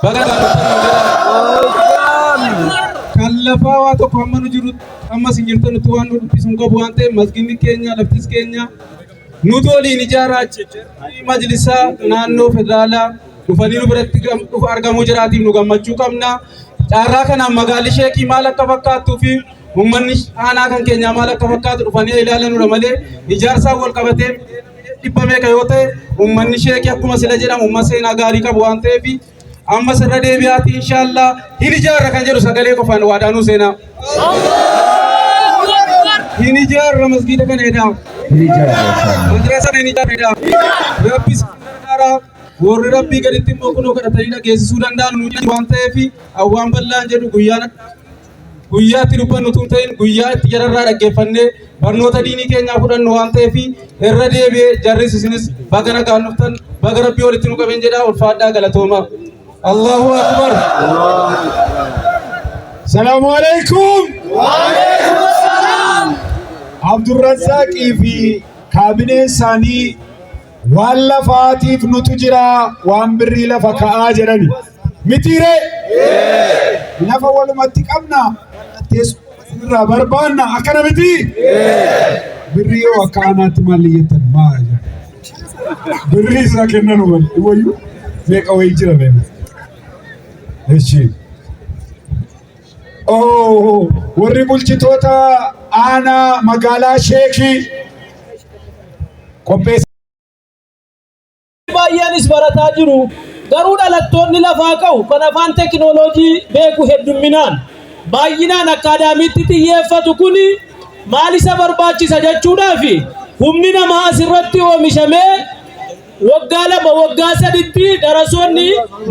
Baga nagaan dhuftan nuun jedhaa. Kan lafaa waa tokko hamma nu jiru amma isin jirtan nutti waan nu dhiphisu hin qabu waan ta'eef masginni keenya laftis keenya nutu waliin ijaaraa majlisaa naannoo federaalaa dhufanii nu biratti argamuu jiraatiif nu gammachuu qabna. Carraa kanaan magaalli sheekii maal akka fakkaattuu fi uummanni aanaa kan keenyaa maal akka fakkaatu dhufanii ilaalanudha malee ijaarsaan wal qabatee dhibba meeqa yoo ta'e uummanni sheekii akkuma sila jedhamu uummata seenaa gaarii qabu waan ta'eef ammas irra deebi'aati inshaallah hin ijaarra kan jedhu sagalee qofaan waadaa nuu seenaa. Hin ijaarra masgiida kana jedhaa. Hin ijaarra inshaallah. Madrasa hin ijaarra jedhaa. Rabbis gargaara. Warri rabbii gaditti immoo kunoo kadhatanii dhageessisuu danda'an nu waan ta'eef awwaan bal'aan jedhu guyyaan guyyaa itti dubbannu utuu hin ta'in guyyaa itti jararraa dhaggeeffannee barnoota diinii keenyaa fudhannu waan ta'eef irra deebi'ee jarris isinis baga nagaan dhuftan baga rabbii walitti nu qabeen jedhaa ulfaadhaa galatooma. Allahu Akbar. Salaamu alaikum. Abdurrazaaqii fi kaabineen isaanii waan lafaatiif nutu jira waan birrii lafa ka'aa jedhani. Mitiiree? Lafa walumatti qabna teessuma irraa barbaanna akkana miti? Birrii yoo akka aanaatti maal jettan maa birrii isaa kennanu malee wayyuu meeqa wayii jira meeqa? Eshi. Oh, warri bulchitoota aanaa magaalaa Sheekii qopheessa. Baay'eenis barataa jiru. Garuu dhalattoonni lafaa ka'u kan afaan tekinooloojii beeku heddumminaan baay'inaan akkaadaamiitti xiyyeeffatu kuni maal isa barbaachisa jechuudhaaf humni namaa asirratti oomishamee waggaa 2 waggaa 3tti darasoonni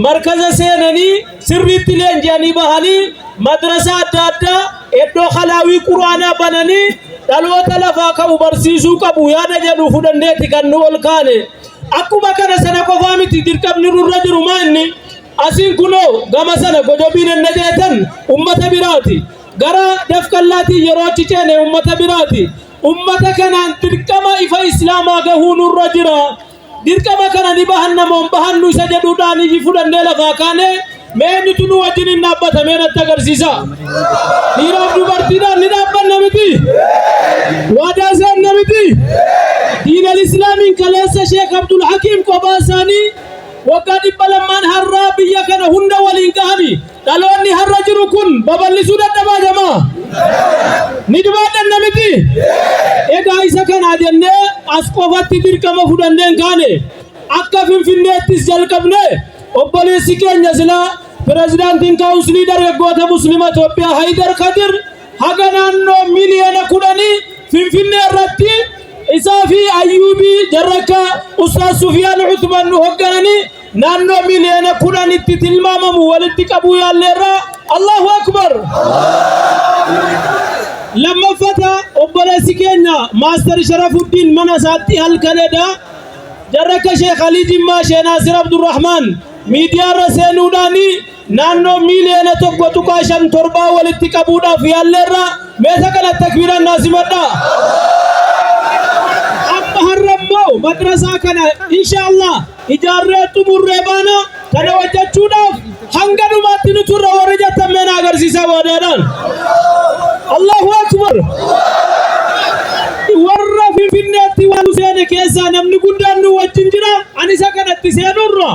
markaza seenanii sirriitti leenji'anii bahanii madrasaa adda addaa iddoo halaawii quraanaa bananii dhaloota lafaa ka'u barsiisuu qabu yaada jedhu fudhanneeti kan nu ol kaane. Akkuma kana sana qofaa miti dirqamni nurra jiru maa inni asiin kunoo gama sana gojobiin enna jeetan ummata biraati. Gara dafqallaatiin yeroo achi ceene ummata biraati. Ummata kanaan dirqama ifa Islaamaa gahuu nurra jira. Dirqama kana ni bahanna moo hin bahannu isa jedhuudhaan iyyi fudhannee lafaa kaane mee eenyutu nu wajjin hin dhaabbata mee natti agarsiisa. Dhiiraaf dubartiidhaan ni dhaabbanna miti. Waadaa seenna miti. Diinal Islaamiin kaleessa Sheekh Abdul Hakiim kophaa isaanii waggaa 200 har'aa biyya kana hunda waliin gahani. Dhaloonni har'a jiru kun babal'isuu dadhabaa jamaa? Ni dubaadhanna miti? Egaa isa kanaa jennee as qofatti dirqama fudhannee hin kaane. Akka Finfinneettis jalqabne obboleessi keenya silaa pirezidaantiin kaawunsilii dargaggoota Muslima Itoophiyaa Hayidar Kadir haga naannoo miliyoona 10 Finfinnee irratti isaa fi Ayyuubii jarra akka Ustaaz Sufiyaan Uthman nu hoggananii naannoo miliyoona 10tti tilmaamamu walitti qabuu yaalleerra. Allahu Akbar! Lammaffata obboleessi keenya Maastar Sharafuddin mana isaatti halkanedha. Jarra akka Sheekh Alii Jimmaa Sheekh Naasir Abdurrahmaan miidiyaarra seenuudhaan naannoo miiliyoona 1.57 walitti qabuudhaaf yaalleerra. Meesa kana takbiiraan naa simadhaa. Amma har'a immoo madrasaa kana inshaallah ijaarree xumurree baana. Kana hojjechuudhaaf hanga dhumaatti nu turra warri jettan mee na agarsiisaa waadaadhaan. Allahu Akbar. Warra Finfinneetti waan seene keessaa namni guddaan nu wajjin jira. Ani isa kanatti seenurra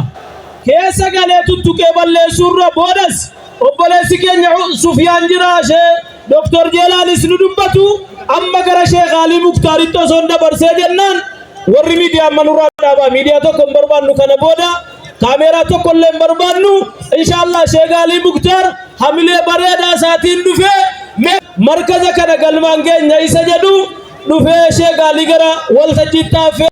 keessa galee tuttuqee balleessuurra boodas obboleessi keenya Sufiyaan jira ishee Dr. Jeelaanis nu dubbatu amma gara Sheekh Alii Muktaaritti osoo hin dabarsee jennaan warri miidiyaa amma nurraa dhaabaa miidiyaa tokko hin barbaannu kana booda kaameeraa tokko illee hin barbaannu inshaallah Sheekh Alii Muktaar hamilee bareedaa isaatiin dhufee mee markaza kana galmaan keenya isa jedhu dhufee Sheekh Alii gara waltajjiitti affee.